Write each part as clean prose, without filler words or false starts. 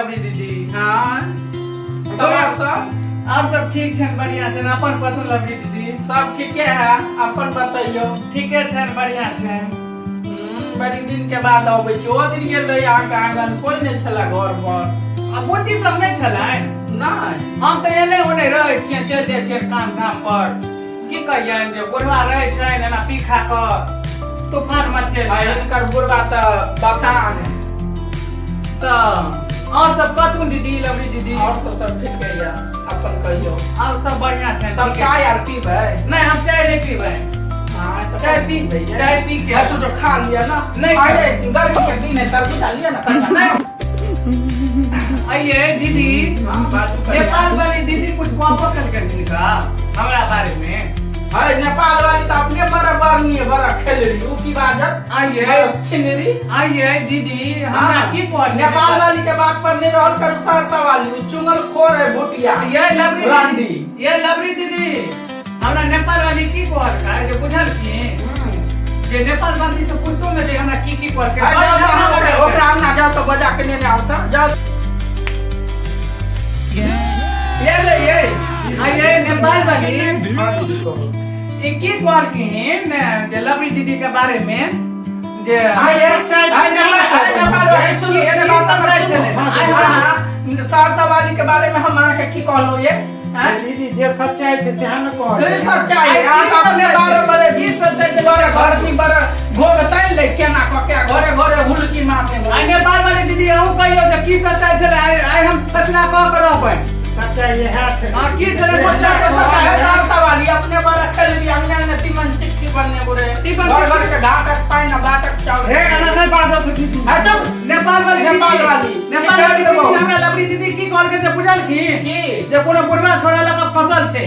लवरी दीदी। हाँ, तब आर सब? आर सब ठीक छनि, बढ़िया छनि। अपन कथू लवरी दीदी? सब ठीके है, अपन बतैयौ। ठीके छनि, बढ़िया छनि। बड़ी दिन के बाद अबै छी। ओ दिन गेल रही अहाँके आंगन, कोई नहि छलै घर पर। आ बुच्ची सब नहि छलनि? नहि। हम तऽ एने ओने रहै छियनि, चलि जाइ छियनि काम धाम पर। की कहियनि जे बुढ़वा रहै छनि एना पी खा कऽ तूफान मचेल। आ हिनकर बुढ़वा तऽ बतान है। तऽ और सब कथू दीदी, लवरी दीदी? और सब सब ठीक है या, अपन कहियौ। और सब बढ़िया छै। तब ठीके। चाय आर पीबै? नहि, हम चाय नहि पीबै। हाँ, तऽ चाय पी पीबै ये? चाय पी के हाँ, तू जो खा लिया ना। नहीं। अरे गर्मी के दिन है, तरबूज लिया ना कनिका। नहीं। आइए दीदी। हाँ, बाजू कनिया। नेपाल वाली दीदी कुछ कहबो केलकै हिनका हमरा बारे में? अरे नेपाल वाली तऽ अपने बड़ा बरनी है, बड़ा खेलरी, उ की बाजत? आइए। बड़ा छिनरी। आइए दीदी, हमरा की कहलियै? नेपाल वाली के बात पर नहीं रहल करू, सहरसा वाली उ चुंगल खोर है, भुटिया। ये लवरी रांडी। दीदी, ये लवरी दीदी, हमरा नेपाल वाली की कहलकै जे बुझल की जे नेपाल वाली से पूछतो ने जे हमरा की की कहलकै। अरे जाओ तऽ अहाँ ओकरा अंगना जाओ तऽ बजा के नेने आउ तऽ जाओ। ये ले ये। आइए नेपाल वाली, ई की कहलखिन जे लवरी दीदी के बारे में जे आइए आइ नेपाल, आइ नेपाल वाली, सुनू एने बात हमर सुनू। अहाँ सहरसा वाली के बारे में हम अहाँके की कहलहुँ ये? आँय? दीदी, जे सच्चाई छै सएह ने कहलियै। की सच्चाई? अहाँ तऽ अपने बारे बड़े की सच्चाई छै? बड़े घरनी, बड़े घोघ तानि लै छियै एना कऽ के, घरे घरे हुलकी मारने। आइ नेपाल वाली दीदी, अहूँ कहियौ जे की सच्चाई छलै। आइ आइ हम फैसला कऽ के रहबै। सच्चाई इएह छै। हँ, की छलै सच्चाई? सच्चाई? तऽ सच्चाई है, सहरसा वाली अपने बड़ा खेलली, अंगने अंगने तीमन चिट्ठी बनने बुरे तीमन घर चिट्ठी। घर के घाटक पानि आ बाटक चाउर। हे, एना नहि बाजत दीदी। आ चुप। नेपाल वाली दीदी, नेपाल वाली। नेपाल वाली की दीदी, देबो? हमरा लवरी दीदी की कहलकै जे बुझल की? की? जे कोनो बुढ़वा छोड़ा लऽ कऽ फसल छै।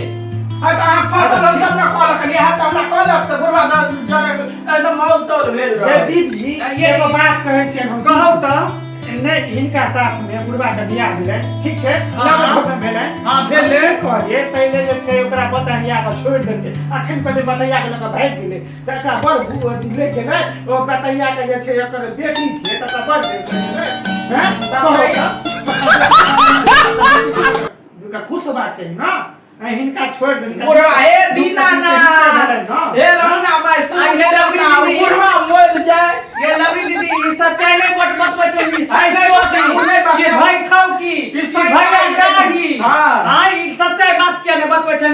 हाँ, तऽ अहाँ फसल हम तब ने कहलक इएह तऽ हमरा कहलक से बुढ़वा जरे एकदम मौल तौल भेल हे रहै। दीदी, ये एगो बात कहै छियनि हम। कहू तऽ। नहि, हिनका साथ में बुढ़वा के बियाह भेलै, ठीक छै? हाँ। लगन भगन भेलै। हाँ, भेलै। हम की कहलियै, पहिले जे छै ओकरा बतहिया के छोड़ि देलकै, अखन कहलियै बतहिया के लऽ कऽ भागि गेलै तऽ एकरा बड़ अथी लागि गेलै। ओ बतहिया के जे छै एकर बेटी छै तऽ एकरा बड़ देलकै हैं, कहू तऽ। हिनका खुश होबाक चाही ने, आ हिनका छोड़ि देलकै। बुढ़वा हे दीनानाथ, हे रहुना माय, सुन। आइ हे रवि दीदी। बुढ़वा मरि जाय। ये लवरी दीदी, ई सच्चाई नहि बट बतबै छै ई। आइ नहि बतबै, ओ नहि बतबै। ई भाई खाउ की ई ई सच्चाई भाई नहि। दाढ़ी। हाँ। हाँ, ई सच्चाई बात किया नहि बतबै छै?